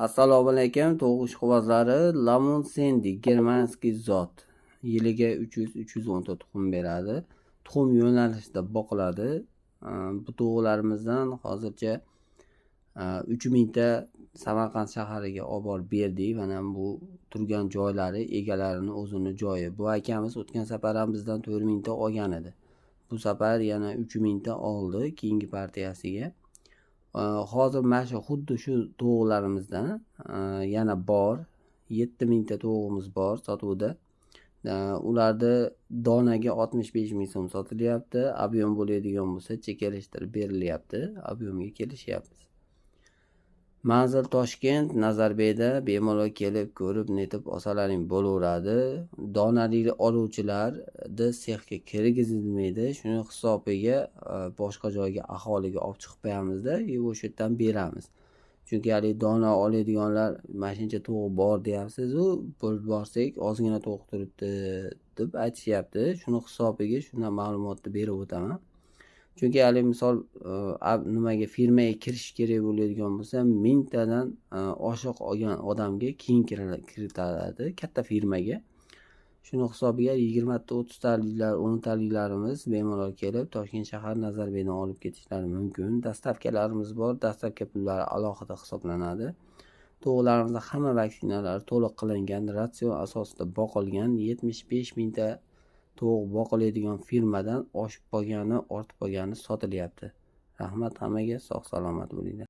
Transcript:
Assalomu alaykum, tovuq ishqibozlari. Lamon Sendi германский zot. Yiliga 300-310 ta tuxum beradi. Tuxum yo'nalishida boqiladi. Bu tovuqlarimizdan hozircha 3000 ta Samarqand shahariga olib borib berdik. Mana bu turgan joylari egalarini o'zini joyi. Bu akamiz o'tgan safar ham bizdan 4000 ta olgan edi. Bu safar yana 3000 ta oldi keyingi partiyasiga. Hozir mana shu xuddi shu tovuqlarimizdan yana bor. 7000 ta tovug'imiz bor sotuvda. Ularni donaga 65 ming so'm sotilyapti. Объем bo'ladigan bo'lsa, kelishtirib berilyapti. Объем ga kelishyapmiz. Manzil Toshkent, Nazarbekda, bemalol kelib ko'rib, netib olsalaring bo'laveradi. Donali oluvchilarni sexga kirgizilmaydi. Shuni hisobiga boshqa joyga, aholiga olib chiqib qo'yamizda, и o'sha yerdan beramiz. Chunki haligi dona oladiganlar mana shuncha tovuq bor deyapsiz-u, bir borsak ozgina tovuq turibdi deb aytishyapti. Shuni hisobiga shundan ma'lumotni berib o'taman. Chunki haligi misol nimaga, firmaga kirish kerak bo'ladigan bo'lsa, mingtadan oshiq olgan odamga keyin kiritiladi katta firmaga. Shuni hisobiga 20 ta, 30 taliklar, 10 taliklarimiz bemalol kelib Toshkent shahar Nazarbekdan olib ketishlari mumkin. Доставка larimiz bor, доставка pullari alohida hisoblanadi. Tovuqlarimizda hamma vaksinalari to'liq qilingan, ratsion asosida boqilgan, 75 mingta tovuq boqiladigan firmadan oshib qolgani, ortib qolgani sotilyapti. Rahmat hammaga, sog' salomat bo'linglar.